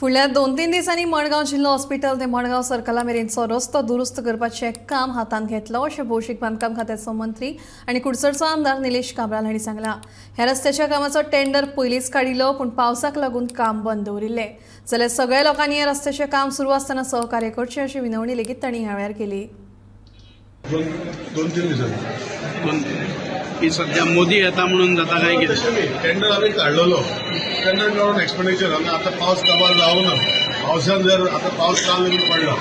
फुडल्या 2-3 दिसांनी मडगांव जिल्लो हॉस्पिटल ते मडगांव सर्कला मेरेनचो रस्तो दुरुस्त करपाचें काम हातांत घेतलो अशें भौशीक बांदकाम खात्याचो मंत्री आनी कुडचडचो आमदार निलेश काब्राल हांणी सांगलां. ह्या रस्त्याच्या कामाचो टेंडर पयलींच काडिल्लो, पूण पावसाक लागून काम बंद दवरिल्लें. जाल्यार सगळ्या लोकांनी ह्या रस्त्याचें काम सुरू आसतना सहकार्य करचें अशी विनवणी लेगीत तांणी ह्या वेळार केली. 2-3 दिसांनी. दोन की सध्या मोदी येता म्हणून जाता काय कितें? तशें न्ही, टेंडर आमी काडलेलो. टेंडर काडून एक्सपेंडिचर आनी आतां पावस काबार जावना. पावसान जर आतां पावस काल लेगीत पडला.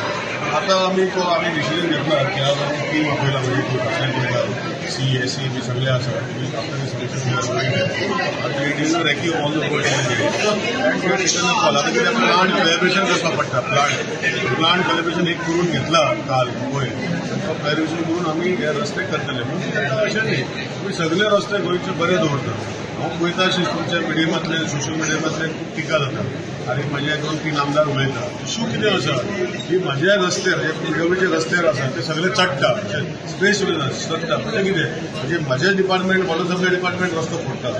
आतां आमी डिसिजन घेतला की आज आमी टीम आपयला, म्हणजे सी ए सी बी सगळे आसा. आतां recce all the call. आतां कितें, प्लांट कॅलिब्रेशन करपाक पडटा. प्लांट प्लांट कॅलिब्रेशन एक करून घेतला काल पळय. तो कॅलिब्रेशन करून आमी हे रस्ते करतले. म्हणून अशें न्ही, आमी सगळे रस्ते गोंयचे बरे दवरता. हांव पळयता अशें तुमच्या मिडियमांतल्यान, सोशल मिडियमांतल्यान खूब टिका जाता आनी म्हजे दोन तीन आमदार उलयता. इशू कितें आसा की म्हज्या रस्त्यार, जे पीडब्ल्यूचे रस्त्यार आसा, ते सगळे चडटा, स्पेस उरना, चडटा. म्हणजे कितें, म्हणजे म्हजें डिपार्टमेंट, वॉटर सप्लाय डिपार्टमेंट रस्तो फोडटा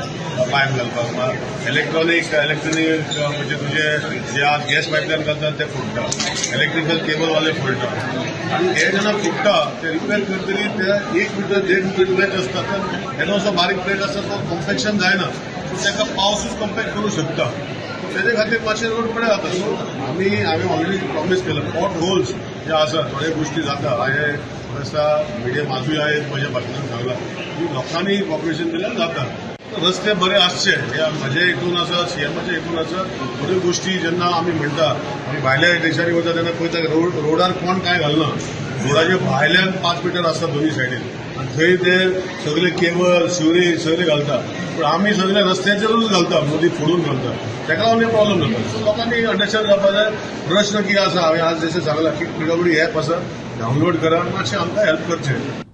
पायप घालपाक. इलेक्ट्रॉनीक इलेक्ट्रॉनीक म्हणजे तुजे जे आज गॅस पायपलायन घालतात ते फोडटा, इलेक्ट्रिकल केबलवाले फोडटा. आनी हे जेन्ना फुट्टा ते रिपेर करतरी ते 1 मिटर 1.5 मिटर प्लेट आसता. तर येदो असो बारीक प्लेट आसता, तो कॉम्पॅक्शन जायना. सो ताका पावसूच कॉम्पॅक्ट करूं शकता. तेजे खातीर मातशे रोड पडे जाता. सो आमी ऑलरेडी प्रॉमीस केलं. पॉट होल्स जे आसा, थोड्यो गोश्टी जाता. हांवें आसा मिडियम आजूय हांवें म्हज्या भाशणान सांगलां की लोकांनी कॉपरेशन दिल्यार जाता. रस्ते बरे आसचे हे म्हज्या हितून आसा, सीएमाच्या हितून आसा. थोड्यो गोश्टी जेन्ना आमी म्हणटा, आमी भायल्या देशांनी वता तेन्ना पळयता, रोडार कोण कांय घालना. रोडाच्या भायल्यान 5 मिटर आसता दोन्ही सायडीन आनी थंय ते सगळे केबल, सिवरेज सगळे घालता. पूण आमी सगळे रस्त्याचेरूच घालता, मदीं फोडून घालता. ताका लागून प्रॉब्लेम जाता. सो लोकांनी अंडरस्टँड जावपा जाय. प्रश्न कितें आसा, हांवें आज जशें सांगलां की पीडब्ल्यूडी एप आसा, डावनलोड करा, मातशें आमकां हेल्प करचें.